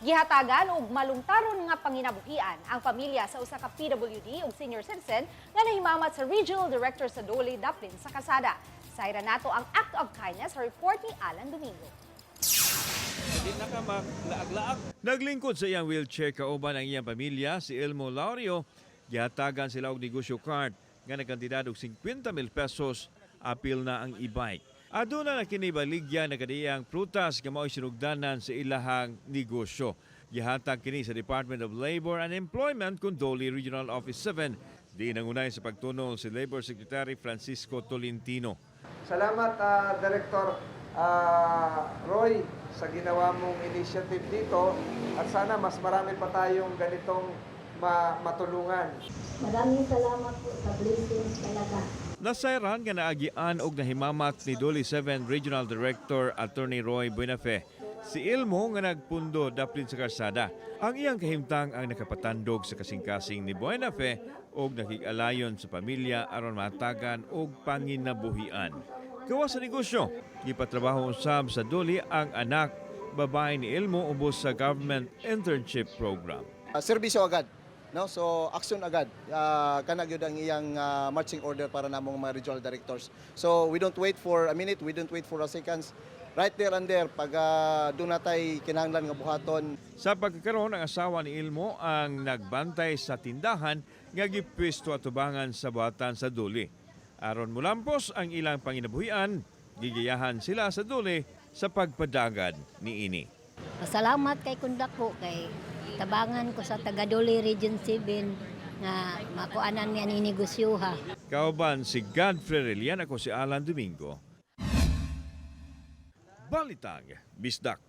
Gihatagan og malungtaron nga panginabuhian ang pamilya sa usa ka PWD ug senior citizen nga nahimamat sa Regional Director sa DOLE daplin sa kasada. Sayra nato ang act of kindness sa report ni Alan Domingo. Di na ka maglaag-laag. Naglingkod sa iyang wheelchair kauban ang iyang pamilya, si Elmo Laurio. Gihatagan sila og negosyo card nga nagkantidad og 50 mil pesos, apil na ang e-bike. Aduna na kini baligya na kaniyang prutas nga mao'y sinugdanan sa ilahang negosyo. Gihatag kini sa Department of Labor and Employment kun DOLE Regional Office 7. Di nangunay sa pagtunol si Labor Secretary Francisco Tolentino. Salamat, Director Roy, sa ginawa mong initiative dito at sana mas marami pa tayong ganitong matulungan. Maraming salamat po sa blessings talaga. Nasayran nga naagian og nahimamat ni DOLE 7 Regional Director Attorney Roy Buenafe. Si Ilmo nga nagpundo daplin sa karsada. Ang iyang kahimtang ang nakapatandog sa kasing-kasing ni Buenafe og nakig-alayon sa pamilya aron matagan og panginabuhian. Gawas sa negosyo, gipatrabaho usab sa DOLE ang anak babae ni Ilmo ubos sa government internship program. Serbisyo agad, no? So action agad. Kana gyud ang iyang marching order para namong mga regional directors. So we don't wait for a minute, we don't wait for a seconds. Right there and there, pag duna tay kinahanglan nga buhaton. Sa pagkakaroon, ang asawa ni Ilmo ang nagbantay sa tindahan nga gipwesto atubangan sa buhatan sa DOLE. Aron mulampos ang ilang panginabuhian, gigiyahan sila sa DOLE sa pagpadagad ni ini. Pasalamat kay kundako kay tabangan ko sa taga-DOLE Region 7 nga makuanan niya ni negosyo ha. Kauban si Godfrey Relian, ako si Alan Domingo. Balitang Bisdak.